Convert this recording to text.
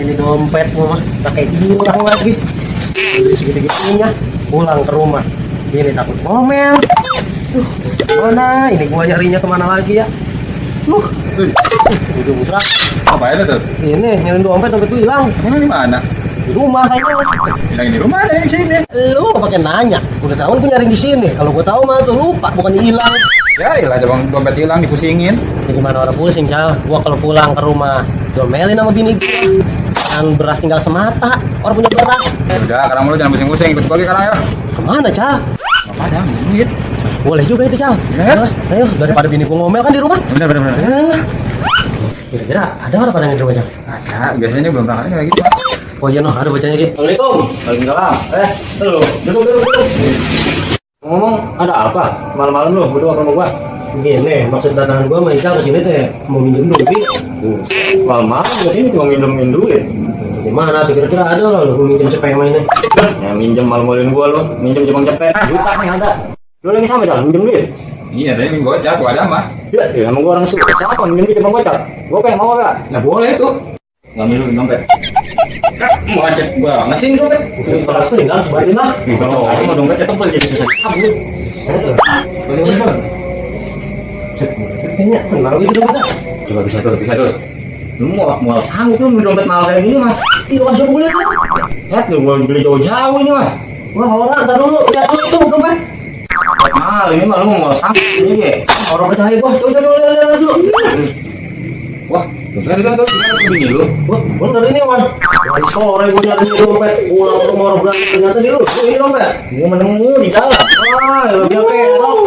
ini dompetmu mah pakai hilang lagi. Udah segitu-gitunya pulang ke rumah. Ini takut ngomel. Mana ini gua nyarinya kemana lagi ya? Udah mutra. Apa itu tuh? Ini nyari dompet tuh hilang. Emang di mana? Di rumah kayaknya. Hilang di rumah ada yang sini. Lu pakai nanya. Udah tahu gua nyari di sini. Kalau gua tahu mah tuh lupa, bukan hilang. Ya ilah ada bang dompet hilang dipusingin. Ya gimana orang pusing, Cal? Gua kalau pulang ke rumah domelin sama bini gua. Kan beras tinggal semata. Orang punya beras. Udah, sekarang lu jangan pusing-pusing, ikut gua sekarang ya. Kemana, Cal? Apa ada? Duit. Boleh juga itu, Cal. Ya. Ayo, daripada bini gua ngomel kan di rumah. Bener. Kira-kira ada orang pada yang di rumah, Cal? Ada, biasanya belum berangkat kayak gitu. Oh iya, noh, ada bacanya gitu. Assalamualaikum. Waalaikumsalam. Halo, duduk. Ngomong, ada apa? Malam-malam lu, berdua ke rumah gua. Gini, maksud datangan gua sama Ical kesini teh mau minjem duit. Malam-malam kesini cuma minjemin duit. Di mana tuh kira-kira ada loh lu minjem cepeng mainnya? Ya minjem malu-maluin gua lu, minjem Jepang cepet. Juta nih ada. Lu lagi sama dah minjem duit. Iya, tadi minggu gocap, gua ada mah. Ya, emang gua orang suka siapa minjem duit Jepang gocap? Gua kayak mau enggak? Nah boleh tuh. Ngambil lu dompet. Mau ngajak gua banget sih dompet. Kelas tuh tinggal sebatin lah. Betul, aku mau dompetnya tebel jadi susah kabur. Bagaimana? Kayaknya kenal gitu dong. Coba bisa dulu. Lu mau sanggup lu beli dompet mahal kayak gini mah? Iya, aja boleh kan? Lihat lu gua beli jauh-jauh ini mah. Wah, orang ntar dulu, lihat dulu itu dompet. Mahal ini mah lu mau sanggup ini ya. Orang percaya gua, coba lihat dulu. Wah, dompet itu tuh gimana tuh bini lu? Wah, bener ini Wan. Dari sore gua nyari dompet, pulang ke rumah orang berani ternyata di lu. Ini dompet. Gua menemu di dalam. Wah, ya dia kerok.